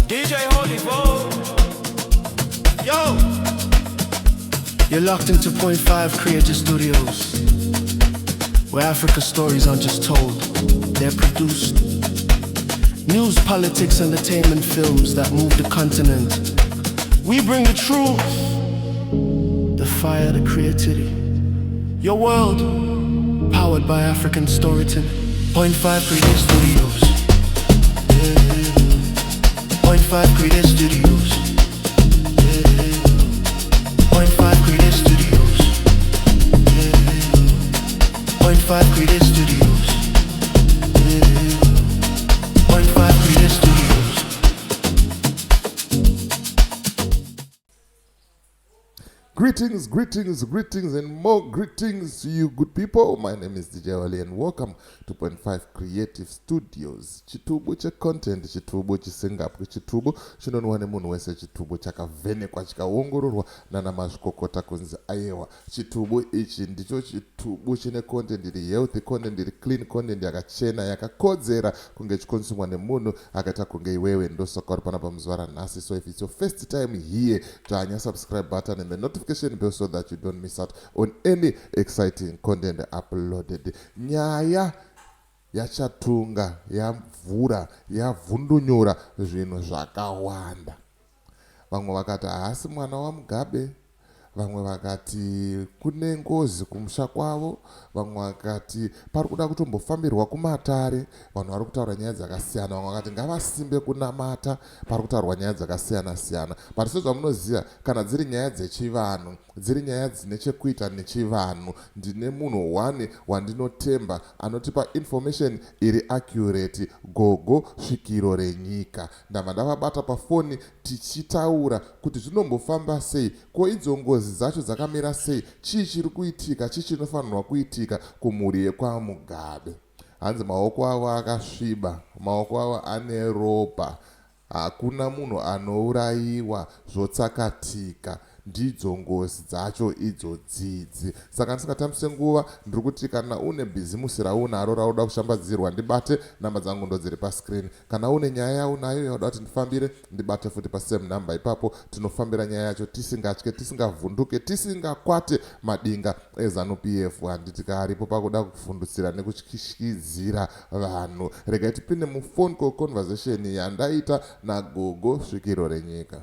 DJ Holy Bo. Yo! You're locked into Point 5 Creative Studios, where Africa stories aren't just told, they're produced. News, politics, entertainment films that move the continent. We bring the truth, the fire, the creativity. Your world, powered by African storytelling. Point 5 Creative Studios. Yeah. Point 5 Creative Studios. Yeah. Point 5 Creative Studios. Yeah. Point 5 Creative Studios. Yeah. Point 5 Creative Studios. Greetings, greetings, greetings, and more greetings to you, good people. My name is DJ Wally, and welcome to Point 5 Creative Studios. Chitubu checontent, chitubu chisingapwi, chitubu chinonwa nemunhu wese, chitubu chakavhenekwa chikaongororwa nana mazvikokota kunzi ayewa. Chitubu ichi ndicho chitubu chine content iri healthy, content iri clean, content yakachena, yakakodzera kunge ichikonsumwa nemunhu akaita kunge iwewe. Ndosaka uri panapa muzuva ranhasi. So if it's your first time here, dzvanya subscribe button and the notification bell so that you don't miss out on any exciting content uploaded. Nyaya yaChatunga yavhura, yavhundunyura zvinhu zvakawanda. Vamwe vakati haasi mwana waMugabe, vamwe vakati kune ngozi kumusha kwavo, vamwe vakati pari kuda kutombofambirwa kumatare. Vanhu vari kutaura nyaya dzakasiyana. Vamwe vakati ngavasimbe kunamata. Pari kutaurwa nyaya dzakasiyana siyana, but sezvamunoziva, kana dziri nyaya dzechivanhu, dziri nyaya dzine chekuita nechivanhu, ndine munhu one wandinotemba anotipa information iri accurate, Gogo Svikiro Renyika. Ndabva ndavabata pafoni tichitaura kuti zvinombofamba sei, ko idzo ngozi dzacho dzakamira sei, chii chiri kuitika, chii chinofanirwa kuitika kumhuri yekwaMugabe. Hanzi maoko avo akasviba, maoko avo ane ropa. Hakuna munhu anourayiwa zvotsakatika. Ndidzo ngozi dzacho idzo dzidzi. Saka ndisingatambise nguva, ndiri kuti kana une bhizimusi raunaro raunoda kushambadzirwa, ndibate. Number dzangu ndodziri pascreen. Kana une nyaya yaunayo yauda kuti ndifambire, ndibate futi pasame number ipapo. Tinofambira nyaya yacho tisingatye, tisingavhunduke, tisingakwate madinga eZanu PF. Handiti kaaripo pakuda kuvhundutsira nekutyityidzira vanhu. Regai tipinde muphone call conversation yandaita naGogo Svikiro Renyika.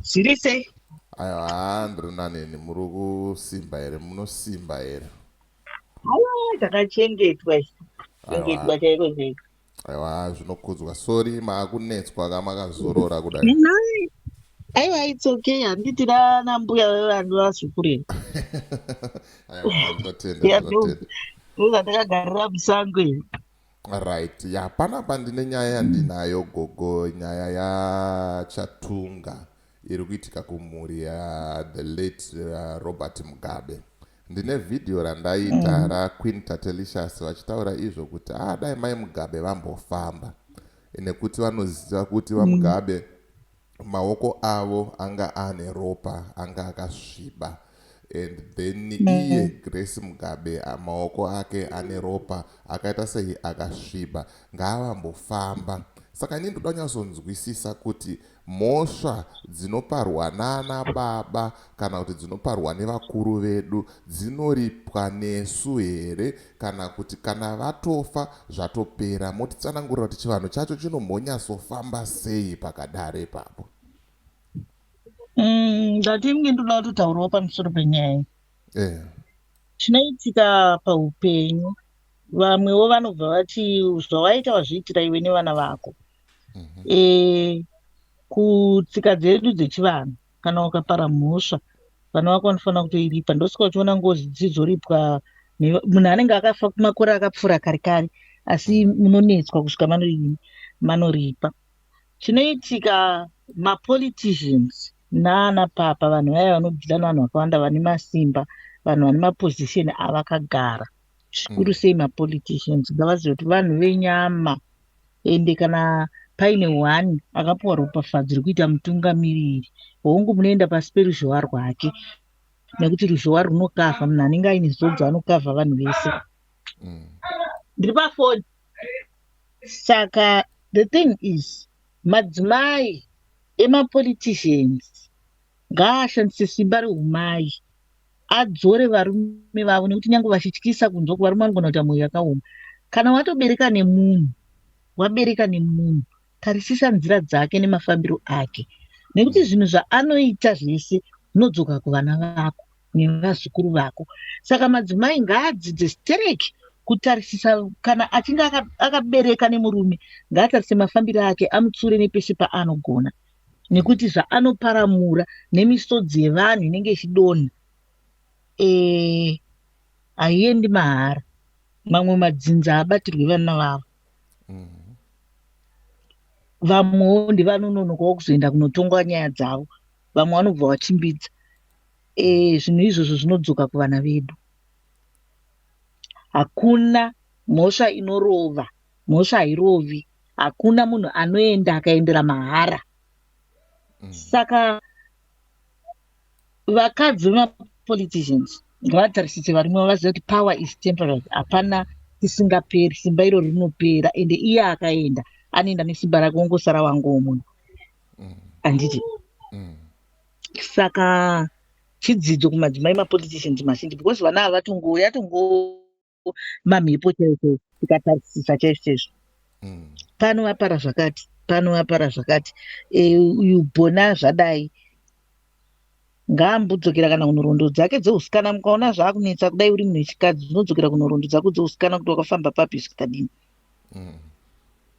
Zviri sei? Aiwa, ndiri naneni. Muri kusimba here? Munosimba here? Aiwa, takachengetwa isu. Chengetwa chaiko chaiko. Aiwa, zvinokudzwa. Sorry, maakunetswa ka makazorora kudai. Aiwa, it's okay. Handiti nambuya vevanhu vazukuru here? Aiwa, ndinotenda, ndinotenda. Ndozvatakagarira musango here. Right, ya, panapa ndine nyaya yandinayo, Gogo, nyaya yaChatunga iri kuitika kumhuri ya the late Robert Mugabe. Ndine vhidhiyo randaita raQueen Tatelicious vachitaura izvo kuti ah, dai mai Mugabe vambofamba, nekuti vanoziva kuti vaMugabe maoko avo anga ane ropa, anga akasviba, and then iye Grace Mugabe maoko ake ane ropa, akaita sei, akasviba, ngaavambofamba. Saka inini ndoda kunyatsonzwisisa kuti mhosva dzinoparwa nana baba kana kuti dzinoparwa nevakuru vedu dzinoripwa nesu here, kana kuti kana vatofa zvatopera? Motitsanangurira kuti chivanhu chacho chinombonyatsofamba sei pakadare ipapo. Ndati inge ndoda kutotaurawo pamusoro penyaya iyi. Chinoitika paupenyu, vamwewo vanobva vati zvawaita wazviitira iwe nevana vako. Kutsika dzedu dzechivanhu, kana ukapara mhosva, vana vako vanofanira kutoiripa. Ndosaka uchiona ngozi dzidzoripwa munhu anenge akafa makore akapfuura kare kare, asi munonetswa kusvika manorini manoripa. Chinoitika, mapoliticians nana papa, vanhu vaya vanobvira nevanhu vakawanda vane masimba, vanhu vane maposition avakagara, zvikuru sei mapoliticians, ngavazive kuti vanhu venyama. Ende kana paine one akapiwa ropafadzo rekuita mutungamiriri, hongu, munoenda pasi peruzhowa rwake, nekuti ruzhowa runokavha munhu anenge aine zodzo, anokavha vanhu vese. Ndiri pafoni. Saka the thing is, Madzimai emapoliticians ngaashandise simba reumai adzore varume vavo, nekuti nyange vachityisa kunzwa kuvarume vanogona kuita mwoyo yakaoma. Kana watobereka nemunhu, wabereka nemunhu, tarisisa nzira dzake nemafambiro ake, nekuti zvinhu zvaanoita zvese zvinodzoka kuvana vako nevazukuru vako. Saka madzimai ngaadzidze stereki kutarisisa kana achinge akabereka nemurume, ngaatarise mafambiro ake, amutsure nepese paanogona, nekuti zvaanoparamura nemisodzi yevanhu inenge ichidonha haiendi mahara. Mamwe madzinza haabatirwi vana vavo. Vamwewo ndevanononokawo kuzoenda kunotongwa nyaya dzavo, vamwe vanobva vachimbidza. Zvinhu izvozvo zvinodzoka kuvana vedu. Hakuna mhosva inorova, mhosva hairovi. Hakuna munhu anoenda akaendera mahara. Saka vakadzi vemapoliticians ngavatarisise varume vazive kuti power is temporary. Hapana chisingaperi, simba iro rinopera, ende iye akaenda anoenda nesimba rake, wongosara wangowo munhu, handiti? Saka chidzidzo kumadzimai mapoliticians mazhinji, because vana ava vatongo yatongo mamhepo chaizvo, tikatarisisa chaizvo chaizvo. Pano vapara zvakati, pano vapara zvakati, uyu bhona zvadai, ngaambodzokera kana kunhoroondo dzake dzeusikana. Mukaona zvaakunetsa kudai uri munhu wechikadzi, unodzokera kunhoroondo dzako dzeusikana kuti wakafamba papi zvikadini.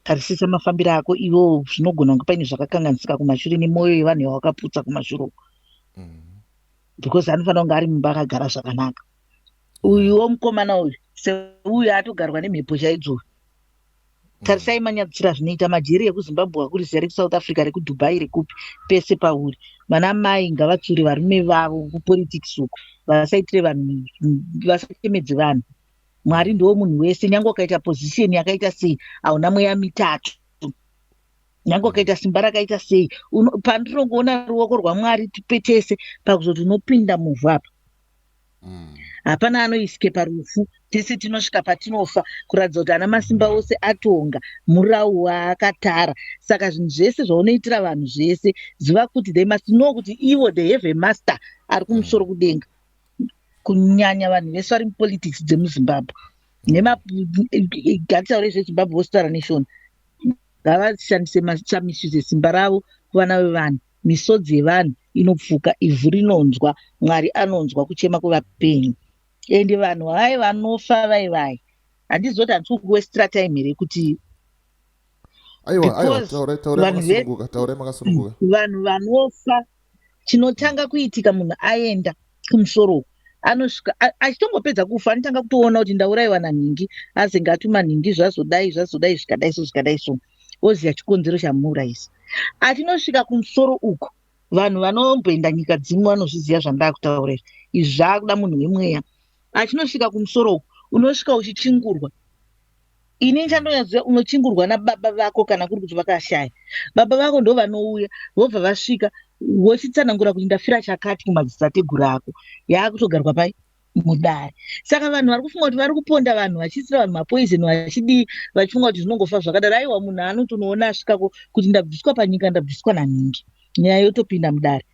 Tarisisa mafambiro ako iwewo, zvinogona kunge paine zvakakanganisika kumashure nemwoyo yevanhu yawakaputsa kumashure uko, because anofanira kunge ari mumba akagara zvakanaka. Uyuwo mukomana uyu seuyu atogarwa nemhepo chaidzo. Tarisai manyadzisira zvinoita majeri ekuZimbabwe, akuriziya rekuSouth Africa, rekuDubai, rekupi, pese pauri. Vana mai ngavatsure varume vavo kupolitics uko, vasaitire vanhu, vasachemedze vanhu. Mwari ndiwo munhu wese. Nyange ukaita position yakaita sei, hauna mweya mitatu. Nyange ukaita simba rakaita sei, pandinongoona ruoko rwaMwari tese pakuzoti unopinda muvhu apa. Hapana anoescapa rufu, tese tinosvika patinofa, kuratidza kuti ana masimba ose atonga murau waakatara. Saka zvinhu zvese zvaunoitira vanhu zvese, ziva kuti they must know kuti ivo they have a master ari kumusoro kudenga. Kunyanya vanhu vese vari mupolitics dzemuZimbabwe, ngatitaure zveZimbabwe, vositaura neshona, ngavashandise mashamisuze simba ravo kuvana vevanhu. Misodzi yevanhu inopfuka, ivhu rinonzwa, Mwari anonzwa kuchema kwevapenyu. Ende vanhu vai vanofa vai vai, handizoti handisi kukuwastira time here kuti Aiwa, aiwa, taurai, taurai makasununguka, taurai makasununguka. Vanhu vanofa, chinotanga kuitika munhu aenda kumusoro uku, anosvika achitongopedza kufa, anotanga kutoona kuti ndaurayiwa nanhingi, azenge atuma nhingi, zvazodai, zvazodai, zvikadai so, zvikadai so, oziva chikonzero chamuurayisa. Achinosvika kumusoro uku, vanhu vanomboenda nyika dzimwe vanozviziva zvandakutaura izvi. Izvi zvaakuda munhu wemweya. Achinosvika kumusoro uku, unosvika uchichingurwa. Ini chandonyaziva, unochingurwa nababa vako kana kuri kuti vakashaya. Baba vako ndo vanouya, vobva vasvika, vochitsanangura kuti ndafira chakati kumadzitateguru ako. Yaakutogarwa pai mudare. Saka vanhu vari kufunga kuti vari kuponda vanhu, vachiisira vanhu mapoison, vachidii, vachifunga kuti zvinongofa zvakadaro. Aiwa, munhu anotonoona asvikako kuti ndabviswa panyika, ndabviswa nanhingi, nyaya yotopinda mudare.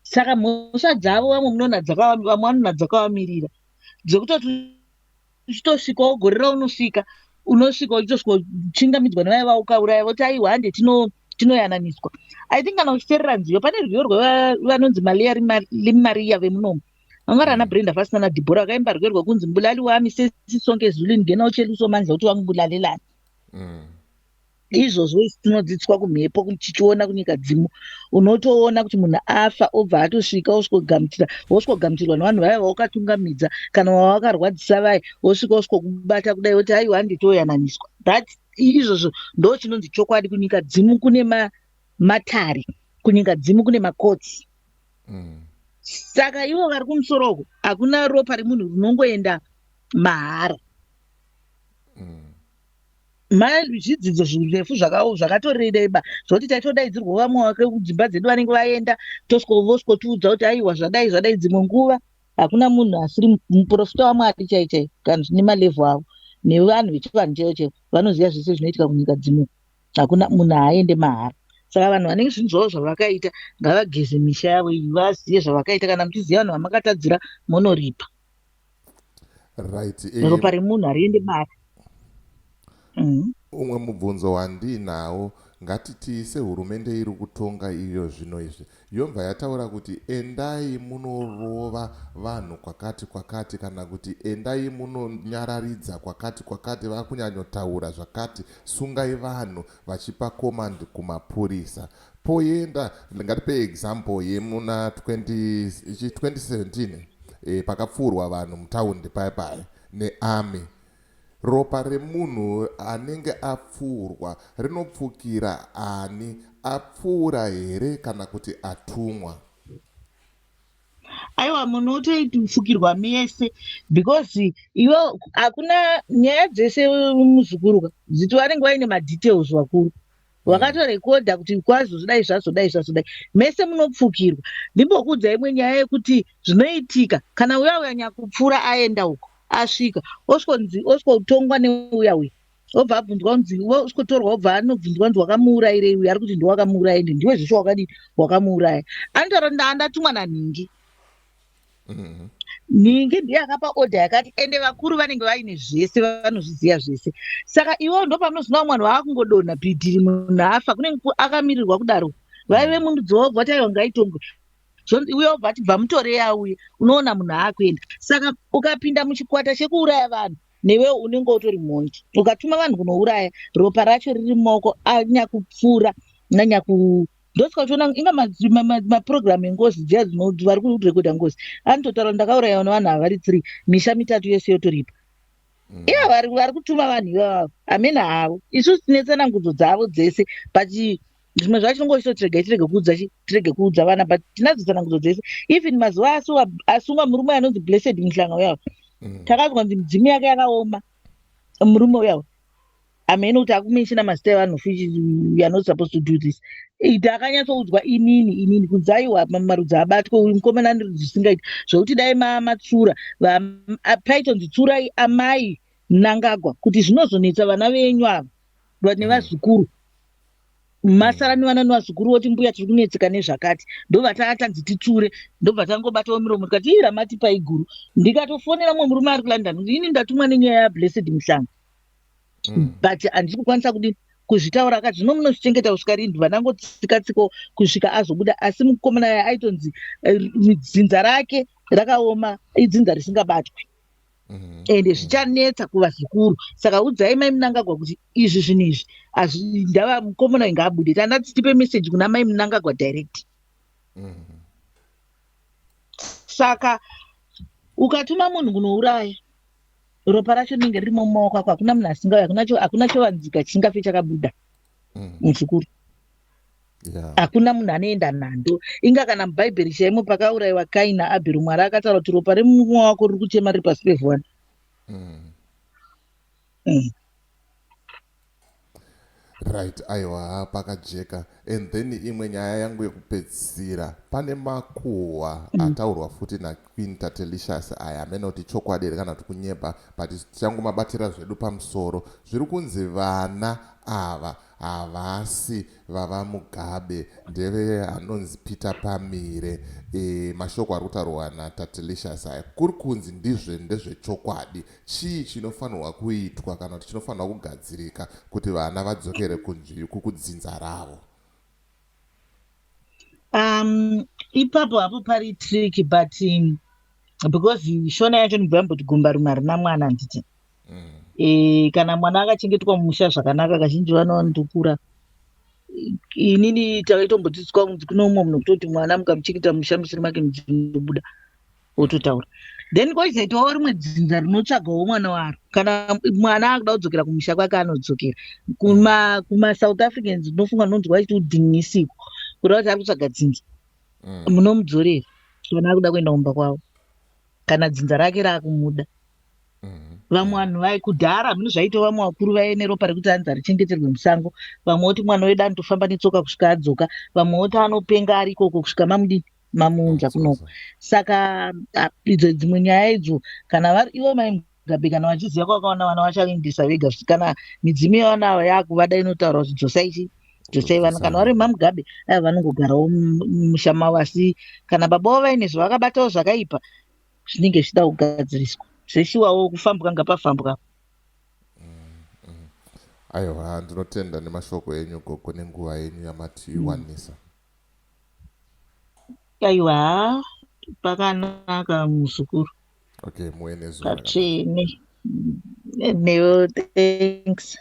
Saka mhosva dzavo vamwe munoona, vamwe vanoona dzakavamirira, dzekutoti uchitosvikawo gore raunosvika, unosvika uchitosvika uchingamidzwa nevaya vaukauraya, voti aiwa, hande tinoyananiswa. I think kana uchiteerera nziyo, pane rwiyo rwevanonzi Malia Limariya vemunomu, vanga vari ana Brenda Fassie naDeborah, vakaimba rwiyo rwekunzi "Mbulali wami sesisonke ezulwini ngena utshela uSomandla kuti wangibulalelani." Izvozvo isi tinodzidziswa kumhepo, tichiona kunyika dzimu. Unotoona kuti munhu afa, obva atosvika, osvikogamuchira, wosvikogamuchirwa nevanhu vaya vaukatungamidza kana wavakarwadzisa vaya, wosvika osvikokubata kudai, woti aiwa, handitoyananiswa. That izvozvo ndo chinonzi chokwadi. Kunyika dzimu kune matare, kunyika dzimu kune makotsi. Saka ivo vari kumusoro uko, hakuna ropa remunhu rinongoenda mahara. Zvidzidzo zvirefu zvakatoreba zvokuti taitodaidzirwa vamwe vake kudzimba dzedu vanenge vaenda, vosvikotiudza kuti aiwa, zvadai, zvadai. Dzimwe nguva hakuna munhu asiri muprofita waMwari chai chai kana nemalevel avo nevanhu vechivanhu chaivo chaivo vanoziva zvese zvinoitika kunyika dzimwe. Hakuna munhu haaende mahara. Saka vanhu vanenge zvinhu zvavo zvavakaita ngavageze misha yavo iyi vazive zvavakaita. Kana muchiziva vanhu vamakatadzira monoripa. Right. Ropa remunhu hariende mahara. Umwe mubvunzo wandiinawo, ngatiti sehurumende iri kutonga iyo zvino izvi yobva yataura kuti endai munorova vanhu kwakati kwakati, kana kuti endai munonyararidza kwakati kwakati, vakunyanyotaura zvakati, sungai vanhu, vachipa command kumapurisa, poenda, ngatipe example yemuna 20, 2017, pakapfuurwa vanhu mutaundi paya paya nearmy. Ropa remunhu anenge apfuurwa rinopfukira ani? Apfuura here kana kuti atumwa? Aiwa, munhu utoipfukirwa mese because iwe hakuna nyaya dzese muzukuru dziti vanenge vaine madetails vakuru vakatorekodha kuti kwazozodai, zvazodai, zvazodai, mese munopfukirwa. Ndimbokuudza imwe nyaya yekuti zvinoitika kana uya uya nyakupfuura aenda uko, asvika osvikonzi, osvikotongwa neuya uya, obva abvunzwa kunzi, osvikotorwa, obva anobvunzwa kunzi wakamuurayirei? Uyu ari kuti ndiwakamuuraya, ende ndiwe zvisho wakadii wakamuuraya. Anotaura kuti ndatumwa nanhingi. Nhingi ndiye akapa order yakati, ende vakuru vanenge vaine zvese, vanozviziva zvese. Saka iwewo ndo pamunozoona vamwe vanhu vaakungodonha bhidhiri, munhu afa, kunenge akamirirwa kudaro. Vaive mundudzi wobva kuti aiwa, ngaitongwe, uye obva ati bva mutorei auye. Unoona munhu aakuenda. Saka ukapinda muchikwata chekuuraya vanhu, newewo unenge utori mhondi. Ukatuma vanhu kunouraya, ropa racho riri mumaoko anyakupfuura nanyaku. Ndosaka uchiona inga mapurogiramu engozi dziya vari kurekodha ngozi, anototaura ndakaurayiwa nevanhu ava vari three, misha mitatu yese yotoripa. Ivo vari kutuma vanhu ivavavo hamena havo. Isusu tine tsanangudzo dzavo dzese, but zvimwe zvacho tinongochitoti regai tirege kuudza, tirege kuudza vana, but tinadzo tsanangudzo dzese. Even mazuva asungwa murume anonzi Blessed Muhlanga uyavo, takazwa kunzi midzimu yake yakaoma murume uyavo. Hameno kuti akumenshina mazita evanhu futi, you are not supposed to do this. Takanyatsoudzwa inini kunzi aiwa, marudzi abatwe uyu mukomana ane rudzi zvisingaiti zvokuti dai matsura, paitonzi tsurai amai Mnangagwa kuti zvinozonetsa vana venyu ava nevazukuru. Masara nevana nevazukuru voti mbuya tiri kunetseka nezvakati, ndobva tatanzi titsure, ndobva tangobatawo miromo tikati ii ramatipa iguru. Ndikatofonera mumwe murume ari kuLondon, ini ndatumwa nenyaya yaBlessed Muhlanga, but handisi kukwanisa kudini kuzvitaura. Akati zvino munozvichengeta kusvika rini? Ndibva ndangotsika tsiko kusvika azobuda. Asi mukomana aya aitonzi dzinza rake rakaoma, idzinza risingabatwi, ende zvichanetsa kuvazukuru. Saka udzai mai Mnangagwa kuti izvi zvinhu izvi ndava mukomana ingaabude. Tandati tipe message kuna mai Mnangagwa direct. Saka ukatuma munhu kunouraya, ropa racho rinenge ririmo mumaoko ako. Hakuna munhu asingauya, hakuna chovanzika chisingafe chakabuda, muzukuru. Hakuna munhu anoenda nhando. Inga kana mubhaibheri chaimo pakaurayiwa Kaini naAbhero, Mwari akataura kuti ropa remumwe wako riri kuchema riri pasi pevhu. Right, aiwa, pakajeka. And then imwe nyaya yangu yekupedzisira, pane makuhwa ataurwa futi naQueen Tatelicious aya, amene kuti chokwadi here kana kuti kunyepa, but tichangomabatira zvedu pamusoro. Zviri kunzi vana ava havasi vava Mugabe, ndeve anonzi Peter Pamire. Mashoko ari kutaurwa naTatelicious aya kuri kunzi ndizve ndezvechokwadi? Chii chinofanirwa kuitwa kana kuti chinofanirwa kugadzirika kuti vana vadzokere kudzinza ravo? Ipapo hapo pari tricky, but because shona yacho ndibva yamboti gumba rimwe harina mwana, handiti? Kana mwana akachengetwa mumusha zvakanaka, kazhinji vanondokura. Inini takaitombodzidziswa kunzi kune umwe munhu kutoti mwana mukamuchengeta mumusha musiri make, mudzinobuda wototaura. Then kwozoitawo rimwe dzinza rinotsvagawo mwana waro. Kana mwana akuda kudzokera kumusha kwake, anodzokera. Kuma South Africans unofunga nonzwa vachiti udhingisiko, kureva kuti ari kutsvaga dzinza. Munomudzorera kana akuda kuenda kumba kwavo, kana dzinza rake raakumuda. Vamwe vanhu vai kudhara mune zvaita vamwe vakuru vaive neropa rekuti hanzi harichengeterwe musango. Vamwe voti mwana wedu anotofamba netsoka kusvika adzoka, vamwe voti anopenga ari ikoko kusvika mamudini mamuunza kunoko. Saka idzo dzimwe nyaya idzo, kana vari ivo mai VaMugabe kana vachiziva kwakaona vana, vachaindisa vega. Kana midzimu yevana ava yakuvada, inotaura kuti dzosai chi, dzosai vana. Kana vari maMugabe aya, vanongogarawo mumusha mavo. Asi kana baba vavo vaine zvavakabatawo zvakaipa, zvinenge zvichida kugadziriswa. Zveshuwawo, kufambwa ngapafambwa. Aiwa, ndinotenda nemashoko enyu, gogo, nenguva yenyu yamatiwanisa. Aiwa, pakanaka, muzukuru. Okay, muve nezuva rakanaka. Patsvene newo, thanks.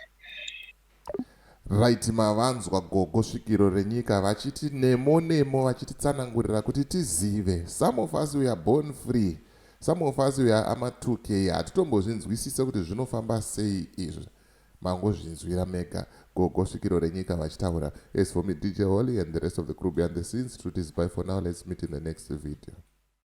Right, mavanzwa gogo svikiro renyika vachiti nemo nemo, vachititsanangurira kuti tizive. Some of us, we are born free. Some of us, we are ama 2K, hatitombozvinzwisise kuti zvinofamba sei izvi. Mangozvinzwira mega gogo svikiro renyika vachitaura. As for me, DJ Holly, and the rest of the crew behind the scenes, truth is bye for now. Let's meet in the next video.